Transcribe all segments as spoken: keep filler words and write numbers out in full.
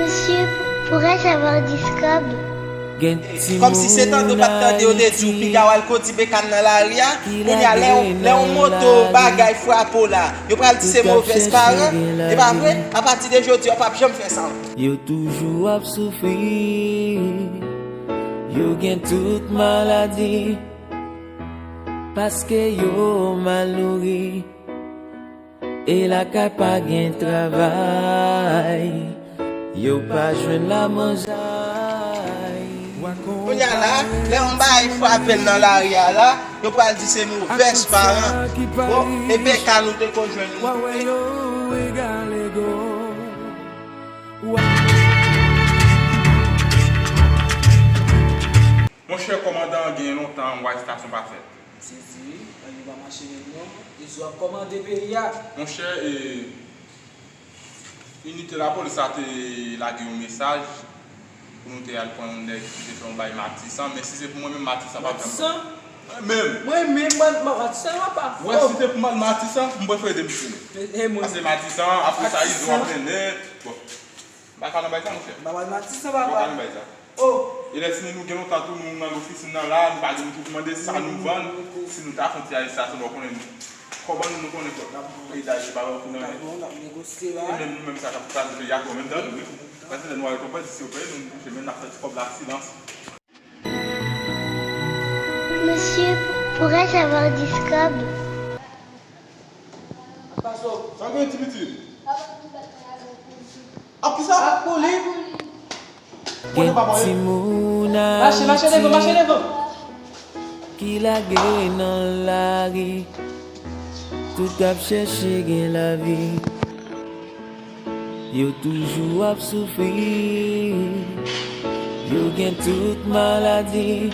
Monsieur, pourrais-je avoir dix cobes? Kòmsi se tande w pa t tande yo te di w piga w al koti bekàn nan lari a. Kounye a, lè yon, lè yon moto bagay frape w la, yo pral di se movèz paran. E pa vre? Apati de jodi a, w p ap janm fè sa ankò. Yo toujou ap soufri, yo gen tout maladi, paske yo mal nouri. E lakay pa gen travay, yo pa jwenn lamanjay. Kounye a la, lè yon bagay frape l nan lari a la, yo pral di se movèz paran. Bon, e bekàn ou te konn jwenn li. Monchè kòmandan, gen lontan m wè estasyon pa fèt. Sezi, anyen pa mache menm non. Izo ap kòmande peyi a. Monchè, e, inite lapolis la te lage yon mesaj pou nou te al pran yon nèg ki te fè yon bay Matisan, men si se pou mwen menm, Matisan pa janm. Matisan? Mwen menm. Mwen menm, mwen, mwen, Matisan, mwen pa fò. Wè, si te pou mwen, Matisan, m prefere demisyone. E, e, mwen. Paske Matisan, apre sa, Izo ap mennen. Bon. M pa ka nan bay sa, monchè. M pa pral Matisan, papa. M pa ka nan bay sa. Oh! E lè fini, nou gen lontan tou, nou nan ofisin nan la, nou pa gen moun pou mande sa nou vann. Si nou ta fè yon ti arestasyon, nou konnen nou. Kòb an nou, nou konnen kòb. Peyi Dayiti pa wè pou nan. N ap negosye la. E menm nou menm sa k ap kraze peyi a, kòb menm dan nou, wi. Paske lè nou al konprann, si yo peye nou, nou touche, men n ap fè ti kòb la silans. Monsieur, pourrais-je avoir dix cobes? Sa gen ti pitit? Ap kisa? Ap kou li. Gen timoun Ayiti ki lage nan lari, tout ap chèche gen lavi. Yo toujou ap soufri, yo gen tout maladi,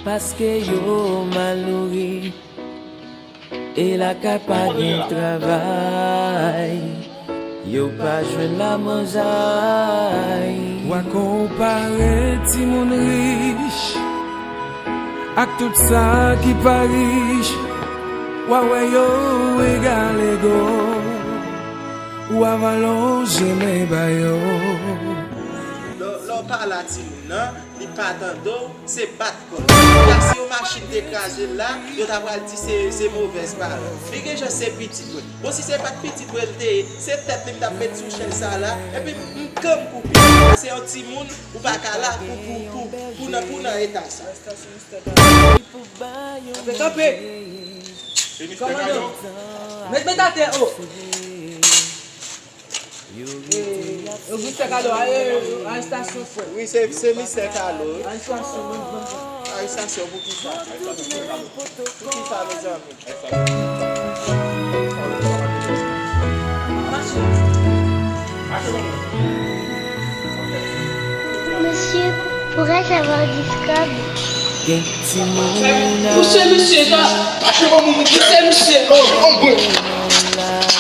paske yo mal nouri. E lakay pa gen travay, yo pa jwenn lamanjay. W a konpare timoun rich ak tout sa ki pa rich, w a wè yo egal ego, w a va lonje men ba yo. Lè, lè w pale a timoun nan, li pa tande w, se bat kò l. Kounye a, si yon machin te kraze l la, yo ta pral di se, se movèz paran. Li gen jan se pitit mwen. Bon, si se pa t pitit mwen l te ye, se tèt li m t ap met sou chèz sa la, epi m, m kan m koupe. Paske yon timoun, ou pa ka la pou, pou, pou, pou nan, pou nan eta sa. Kanpe, kanpe. Kòmandan, met, met atè, o. E, e, mistè Kalo, e, arestasyon, frè. Wi, se, se mistè Kalo, wi. Arestasyon, bon, bon, bon. Arestasyon pou kisa? Pou kisa, mezanmi? Mache. Monsieur, pourrais-je avoir dix cobes? Gen timoun Pouse misye, sa. Pouse misye. Pouse mwen.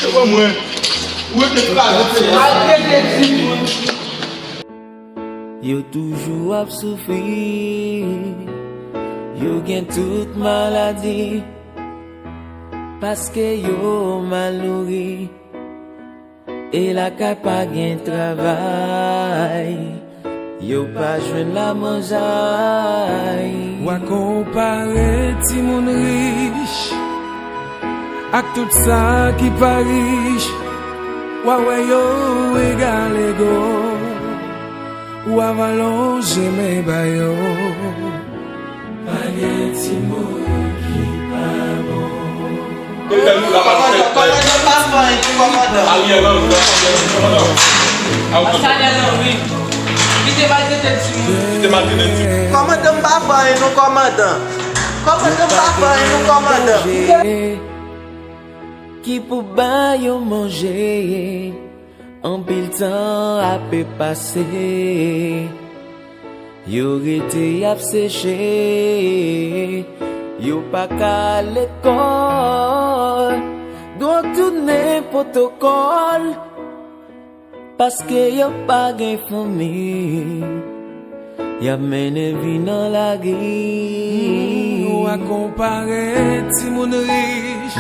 Pouse mwen. Ou rete kraze. Al rete timoun. Yo toujou ap soufri, yo gen tout maladi, paske yo mal nouri. E lakay pa gen travay, yo pa jwenn lamanjay. W a konpare timoun rich ak tout sa ki pa rich, w a wè yo egal ego, w a va lonje men ba yo. Pa gen timoun ki pa bon. Kòmandan, kòmandan, pa fè anyen pou kòmandan. Ariel Henry, kòmandan. Ariel Henry. Li te maltrete timoun. Li te maltrete timoun. Kòmandan, m pa fè anyen non, kòmandan. Kòmandan, m pa fè anyen non, kòmandan. Ki pou ba yo manje. Anpil tan ape pase, yo rete y ap seche, yo pa ka al lekòl, dwòg tounen pwotokòl, paske yo pa gen fanmi. Y ap mennen vi nan lari. Nou a konpare timoun rich